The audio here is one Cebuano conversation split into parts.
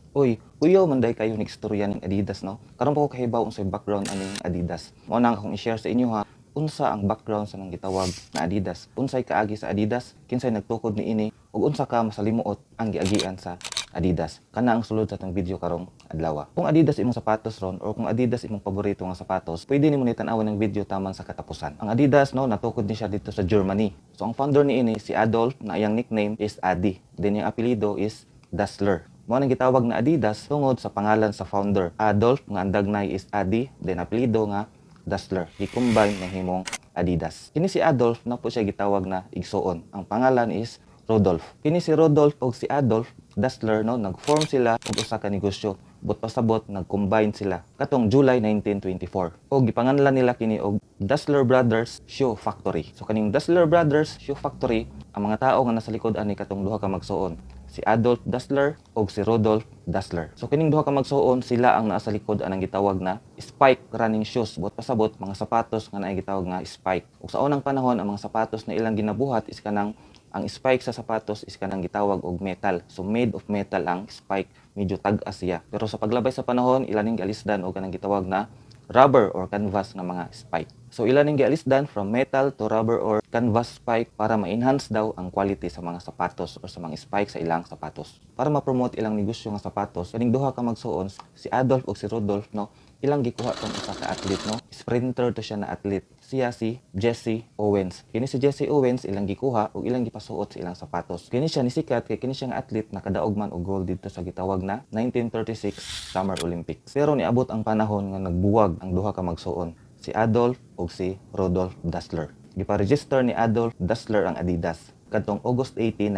Uy, kuyaw man diay kayo ning istorya ning Adidas, no? Karon pa ko kahibaw unsay background aning Adidas. Mao na ang akong i-share sa inyo ha. Unsa ang background sa nang gitawag na Adidas? Unsay kaagi sa Adidas? Kinsay nagtukod niini? Ug unsa ka masalimuot ang giagian sa Adidas? Kana ang sulod sa atong video karong adlaw. Kung Adidas imong sapatos ron or kung Adidas imong paborito nga sapatos, pwede nimo ni tan-awon ang video taman sa katapusan. Ang Adidas, no, natukod ni siya dito sa Germany. So ang founder niini si Adolf na iyang nickname is Adi. Then yung apelyido is Dassler. Mao nang gitawag na Adidas tungod sa pangalan sa founder. Adolf nga ang dagnay is Adi, then apelyido nga Dassler. Gi-combine na himong Adidas. Kini si Adolf naa po siya gitawag na igsuon. Ang pangalan is Rudolf. Kini si Rudolf og si Adolf Dassler, no, nag-form sila og usa ka negosyo. But pasabot nag-combine sila katong July 1924. Og gipanganlan nila kini og Dassler Brothers Shoe Factory. So kaning Dassler Brothers Shoe Factory, ang mga tao nga nasa likod ani katong duha ka magsuon, si Adolf Dassler og si Rudolf Dassler. So kining duha ka magsuon, sila ang naa sa likod anang gitawag na spike running shoes. Buot pasabot, mga sapatos nga naay gitawag nga spike. Ug sa unang panahon, ang mga sapatos na ilang ginabuhat is kanang ang spike sa sapatos is kanang gitawag og metal. So made of metal ang spike, medyo tag-as siya. Pero sa paglabay sa panahon, ila ning gialisdan og kanang gitawag na rubber or canvas nga mga spike. So ila ning gialisdan from metal to rubber or canvas spike para ma-enhance daw ang quality sa mga sapatos or sa mga spike sa ilang sapatos. Para ma-promote ilang negosyo nga sapatos, kaning duha ka magsuon, si Adolf ug si Rudolf, no, ilang gikuha tong usa ka athlete, no. Sprinter to siya na athlete. Siya si Jesse Owens. Kini si Jesse Owens ilang gikuha ug ilang gipasuot sa ilang sapatos. Kini siya nisikat kay kini siya nga athlete nakadaog man og gold didto sa gitawag na 1936 Summer Olympics. Pero niabot ang panahon nga nagbuwag ang duha ka magsuon, si Adolf ug si Rudolf Dassler. Gipa-register ni Adolf Dassler ang Adidas kadtong August 18,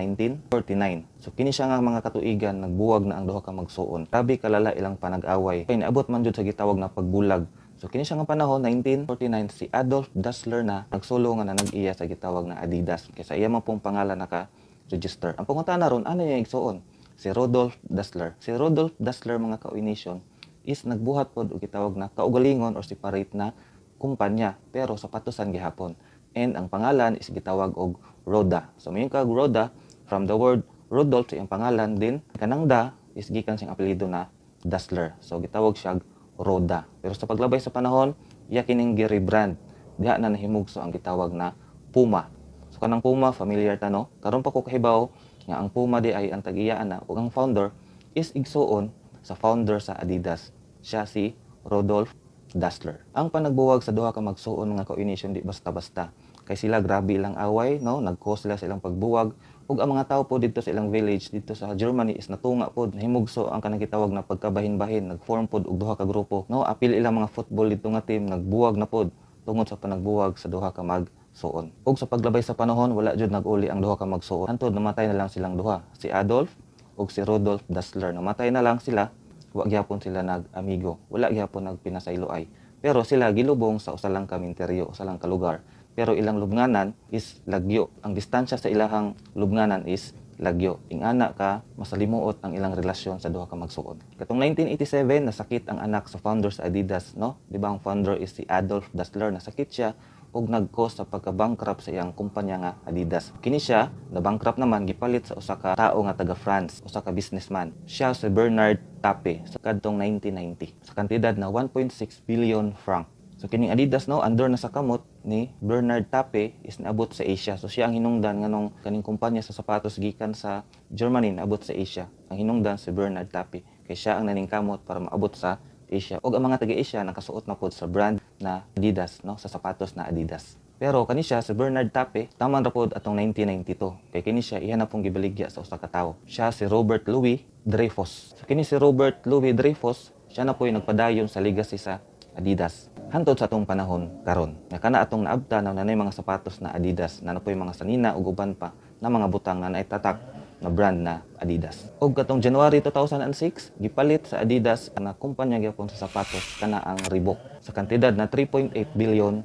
1949. So kini siya nga mga katuigan nagbuwag na ang duha ka magsuon. Grabe kalala ilang panag-away. Kay niabot man jud sa gitawag na pagbulag. So kini siya nga panahon 1949, si Adolf Dassler na nagsulo nga nanag-iya sa gitawag na Adidas. Kay sa iya man pong pangalan naka register. Ang pangutana ron, ano niya igsuon? Si Rudolf Dassler. Si Rudolf Dassler, mga ka-nation, is nagbuhat pod og gitawag na kaugalingon or separate na kumpanya pero sapatosan gihapon. And ang pangalan is gitawag og Roda. So moingon kag Roda from the word Rudolf sa iyang pangalan din, kanang da is gikan siyang apelyido na Dassler. So gitawag siya Roda. Pero sa paglabay sa panahon, iya kining gi-rebrand. Diha na nahimugso ang gitawag na Puma. So kanang Puma, familiar ta, no? Karon pa ko kahibaw nga ang Puma diay ang tag-iyaan na ug ang founder is igsuon sa founder sa Adidas. Siya si Rudolf Dassler. Ang panagbuwag sa duha ka magsuon, mga ka-nation, di basta-basta. Kay sila grabe ilang away, no? Nag-cause sila sa ilang pagbuwag ug ang mga tao po didto sa ilang village didto sa Germany is natunga pod, nahimugso ang kanang gitawag na pagkabahin-bahin, nag-form pod og duha ka grupo, no? Apil ilang mga football didto nga team, nagbuwag na pod tungod sa panagbuwag sa duha ka magsuon. Ug sa paglabay sa panahon, wala jud nag-uli ang duha ka magsuon. Hantod namatay na lang silang duha, si Adolf ug si Rudolf Dassler. Namatay na lang sila, wa gihapon sila nag-amigo, wala gihapon nagpinasayloay. Pero sila gilubong sa usa lang ka minteryo, usa lang ka lugar. Pero ilang lubnganan is lagyo. Ang distansya sa ilahang lubnganan is lagyo. Ingana ka masalimuot ang ilang relasyon sa duha ka magsuon. Katong 1987, nasakit ang anak sa founder sa Adidas, no? Di ba ang founder is si Adolf Dassler? Nasakit siya ug nag-cause sa pagka-bankrupt sa iyang kumpanya nga Adidas. Kini siya, na-bankrupt naman, gipalit sa usa ka tao nga taga France, usa ka businessman. Siya si Bernard Tapie sa kadtong 1990 sa kantidad na 1.6 billion franc. So kining Adidas, no, under na sa kamot ni Bernard Tapie is naabot sa Asia. So siya ang hinungdan nganong kaning kumpanya sa sapatos gikan sa Germany naabot sa Asia. Ang hinungdan si Bernard Tapie kay siya ang naningkamot para maabot sa Asia. Og ang mga taga Asia nakasuot na pod sa brand na Adidas, no, sa sapatos na Adidas. Pero kani siya si Bernard Tapie taman ra pod atong 1992 kay kini siya iya na pong gibaligya sa usa ka tawo. Siya si Robert Louis Dreyfus. So kini si Robert Louis Dreyfus, siya na po'y nagpadayon sa legacy sa Adidas hantod sa atong panahon karon. Nga kana atong naabta na nanay mga sapatos na Adidas, na na po'y mga sanina ug uban pa na mga butang na naay tatak na brand na Adidas. Ug katong January 2006, gipalit sa Adidas ang kumpanya gyapon sa sapatos kana ang Reebok sa kantidad na $3.8 billion.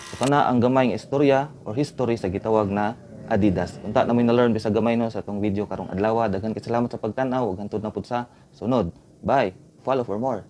So kana ang gamay nga istorya or history sa gitawag na Adidas. Unta naa moy na-learn bisag gamay, no, sa atong video karong adlaw. Daghan kay salamat sa pagtan-aw ug hantod na pud sa sunod. Bye. Follow for more.